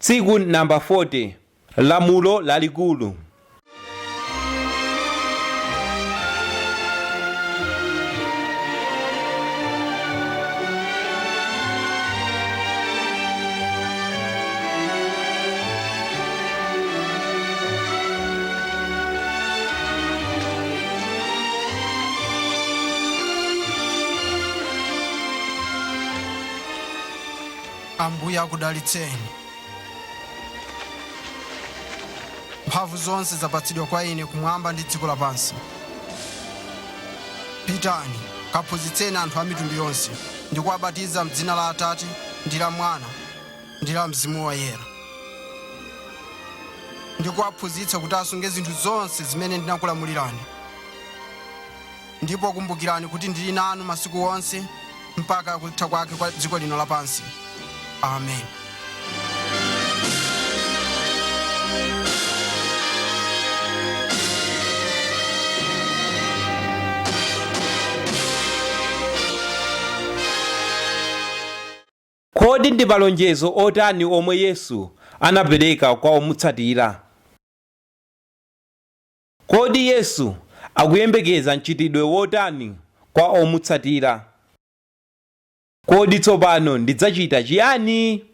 Tsiku namba 40, Lamulo Lalikulu. Ambuye akudalitseni. Mphamvu zonse zapatsidwa kwa ine kumwamba ndi dziko lapansi. Pitani, kaphunzitseni anthu a mitundu yonse, ndi kuwabatiza m'dzina la Atate, ndi la Mwana, ndi la Mzimu Woyera, ndi kuwaphunzitsa kuti asunge zinthu zonse zimene ndinakulamulirani. Ndipo kumbukirani kuti ndili nanu masiku onse mpaka kutha kwake kwa dziko lino lapansi. Amen. Kodi ndi malonjezo otani omwe Yesu anapereka kwa omutsatira? Kodi Yesu akuyembekeza mchitidwe wotani kwa omutsatira? Kodi tsopano ndidzachita chiyani?